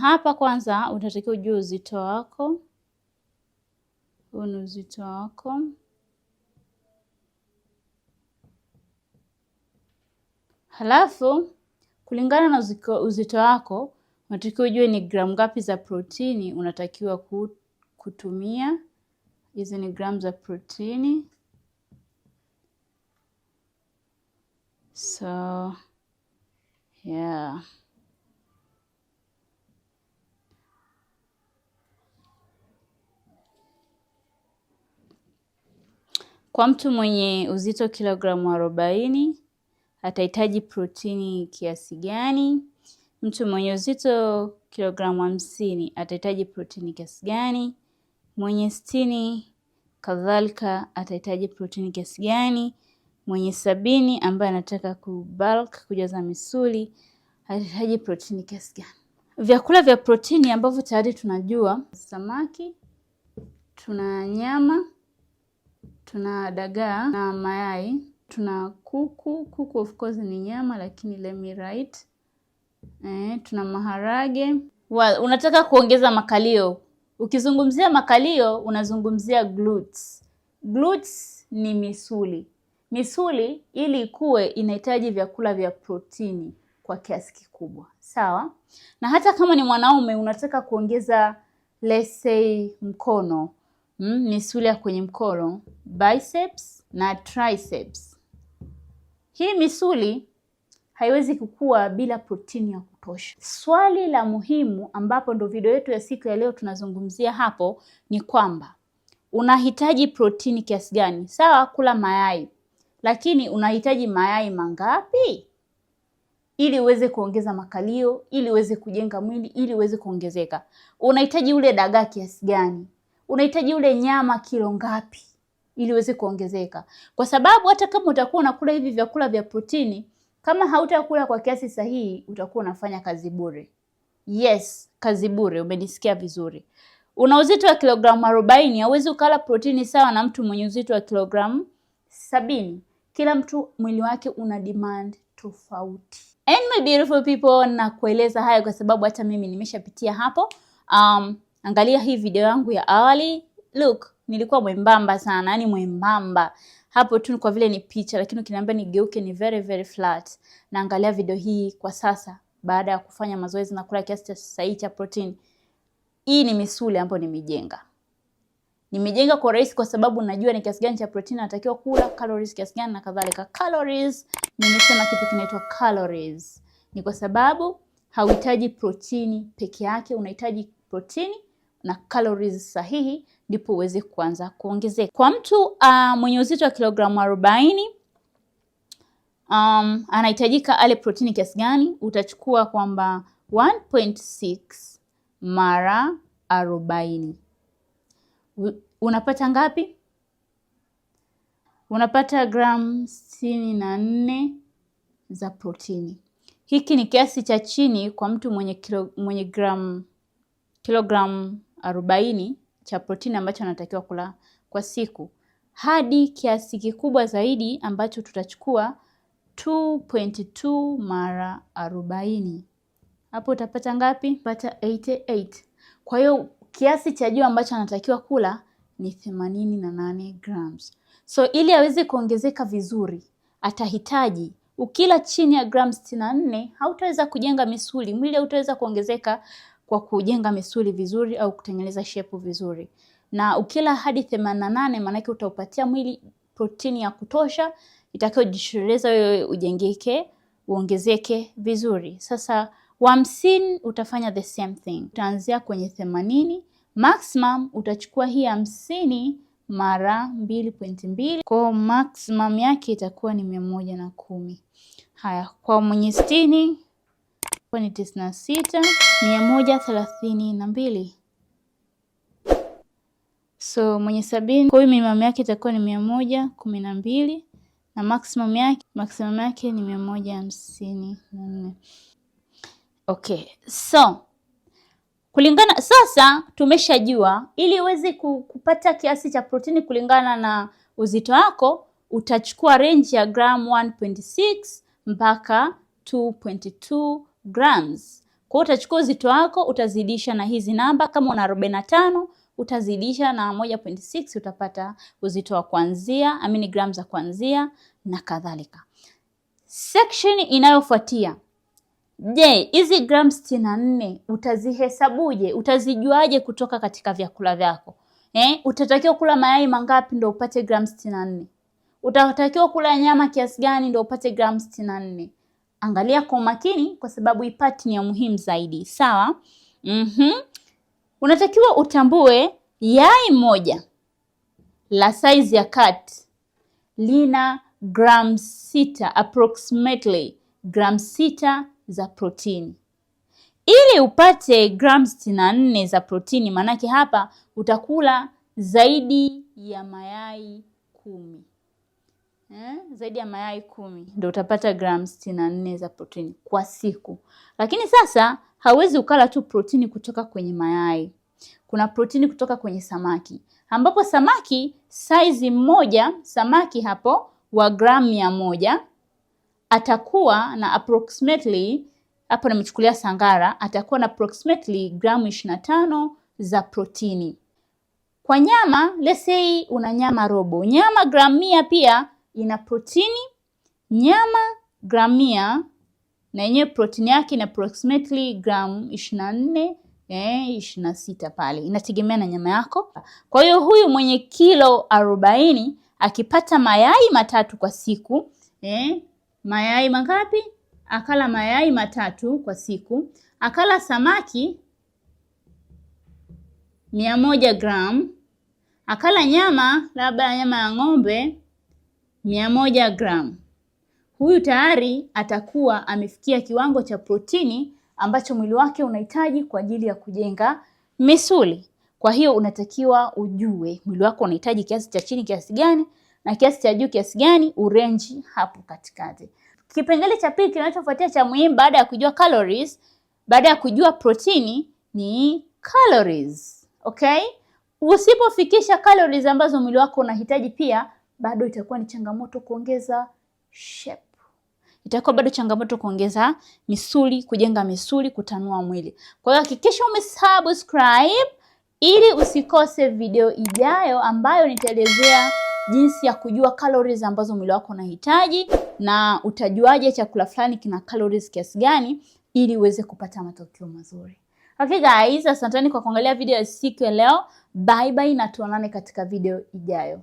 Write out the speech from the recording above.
Hapa kwanza unatakiwa ujue uzito wako. Huu ni uzito wako. Halafu kulingana na uzito wako unatakiwa ujue ni gramu ngapi za protini unatakiwa kutumia. Hizi ni gramu za protini. So yeah. Kwa mtu mwenye uzito kilogramu 40 atahitaji protini kiasi gani? Mtu mwenye uzito kilogramu 50 atahitaji protini kiasi gani? Mwenye 60 kadhalika atahitaji protini kiasi gani? Mwenye 70 ambaye anataka kubulk, kujaza misuli, atahitaji protini kiasi gani? Vyakula vya protini ambavyo tayari tunajua, samaki, tuna nyama, tuna dagaa na mayai, tuna kuku. Kuku of course ni nyama, lakini let me write. Tuna maharage. Well, unataka kuongeza makalio. Ukizungumzia makalio unazungumzia glutes. Glutes ni misuli. Misuli ili ikue inahitaji vyakula vya protini kwa kiasi kikubwa. Sawa? Na hata kama ni mwanaume unataka kuongeza let's say mkono, misuli ya kwenye mkono, biceps na triceps. Hii misuli haiwezi kukua bila protini ya kutosha. Swali la muhimu ambapo ndo video yetu ya siku ya leo tunazungumzia hapo ni kwamba unahitaji protini kiasi gani? Sawa, kula mayai, lakini unahitaji mayai mangapi ili uweze kuongeza makalio, ili uweze kujenga mwili, ili uweze kuongezeka? Unahitaji ule dagaa kiasi gani? Unahitaji ule nyama kilo ngapi ili uweze kuongezeka? Kwa sababu hata kama utakuwa unakula hivi vyakula vya protini, kama hautakula kwa kiasi sahihi, utakuwa unafanya kazi bure. Yes, kazi bure, umenisikia vizuri. Una uzito wa kilogramu 40, hauwezi ukala protini sawa na mtu mwenye uzito wa kilogramu 70. Kila mtu mwili wake una demand tofauti. And my beautiful people, na kueleza haya kwa sababu hata mimi nimeshapitia hapo. Angalia hii video yangu ya awali. Look, nilikuwa mwembamba sana, yani mwembamba. Hapo tu kwa vile ni picha, lakini ukiniambia nigeuke ni very very flat. Na angalia video hii kwa sasa baada ya kufanya mazoezi na kula kiasi cha sahihi cha protein. Hii ni misuli ambayo nimejenga. Nimejenga kwa rahisi kwa sababu najua ni kiasi gani cha protein natakiwa kula, calories kiasi gani na kadhalika. Calories, nimesema kitu kinaitwa calories. Ni kwa sababu hauhitaji protini peke yake, unahitaji protini na calories sahihi ndipo uweze kuanza kuongezeka. Kwa mtu mwenye uzito wa kilogramu 40, anahitajika ale protini kiasi gani? Utachukua kwamba 1.6 mara 40. Unapata ngapi? Unapata gramu 64 za protini. Hiki ni kiasi cha chini kwa mtu mwenye kilogramu 40 cha protini ambacho anatakiwa kula kwa siku, hadi kiasi kikubwa zaidi ambacho tutachukua 2.2 mara 40. Hapo utapata ngapi? Pata 88. Kwa hiyo kiasi cha juu ambacho anatakiwa kula ni 88 grams. So ili aweze kuongezeka vizuri atahitaji, ukila chini ya gramu 64 hautaweza kujenga misuli, mwili hautaweza kuongezeka kwa kujenga misuli vizuri au kutengeneza shape vizuri. Na ukila hadi 88 maana yake utaupatia mwili protini ya kutosha itakayojitosheleza wewe ujengeke, uongezeke vizuri. Sasa wa 50 utafanya the same thing. Utaanzia kwenye 80, maximum utachukua hii 50 mara 2.2, kwa maximum yake itakuwa ni 110. Haya, kwa mwenye 60 ni 96, 132. So mwenye 70, kwa hiyo minimum yake itakuwa ni 112 na maximum yake ni 154. Okay, so kulingana sasa tumeshajua ili uweze kupata kiasi cha protini kulingana na uzito wako utachukua range ya gram 1.6 mpaka 2.2 grams. Kwa hiyo utachukua uzito wako utazidisha na hizi namba. Kama una 45 utazidisha na 1.6 utapata uzito wa kuanzia, amini gramu za kuanzia na kadhalika. Section inayofuatia, je, hizi gramu 64 utazihesabuje? Utazijuaje kutoka katika vyakula vyako? Utatakiwa kula mayai mangapi ndio upate gramu 64? Utatakiwa kula nyama kiasi gani ndio upate gramu 64? Angalia kwa umakini kwa sababu hii part ni ya muhimu zaidi. Sawa? Unatakiwa utambue yai moja la size ya kati lina gramu 6, approximately gramu 6 za protini. Ili upate gramu 64 za protini, maanake hapa utakula zaidi ya mayai 10. Zaidi ya mayai 10 ndio utapata gramu 64 za protini kwa siku. Lakini sasa hauwezi ukala tu protini kutoka kwenye mayai. Kuna protini kutoka kwenye samaki, ambapo samaki size moja, samaki hapo wa gramu 100 atakuwa na approximately, hapo nimechukulia sangara, atakuwa na approximately gramu 25 za protini. Kwa nyama, let's say una nyama robo, nyama gramu 100 pia ina protini. Nyama gramu 100 na yenyewe protini yake ina approximately gramu 24, 26 pale, inategemea na nyama yako. Kwa hiyo huyu mwenye kilo 40 akipata mayai 3 kwa siku, mayai mangapi? Akala mayai 3 kwa siku, akala samaki 100 gram, akala nyama labda nyama ya ng'ombe 100 gram, huyu tayari atakuwa amefikia kiwango cha protini ambacho mwili wake unahitaji kwa ajili ya kujenga misuli. Kwa hiyo unatakiwa ujue mwili wako unahitaji kiasi cha chini kiasi gani na kiasi cha juu kiasi gani, urenji hapo katikati. Kipengele cha pili kinachofuatia cha muhimu baada ya kujua calories, baada ya kujua protini ni calories. Okay? Usipofikisha calories ambazo mwili wako unahitaji pia bado itakuwa ni changamoto kuongeza shape. Itakuwa bado changamoto kuongeza misuli, kujenga misuli, kutanua mwili. Kwa hiyo hakikisha umesubscribe ili usikose video ijayo ambayo nitaelezea jinsi ya kujua calories ambazo mwili wako unahitaji na utajuaje chakula fulani kina calories kiasi gani ili uweze kupata matokeo mazuri. Okay guys, asanteni kwa kuangalia video ya siku ya leo. Bye bye na tuonane katika video ijayo.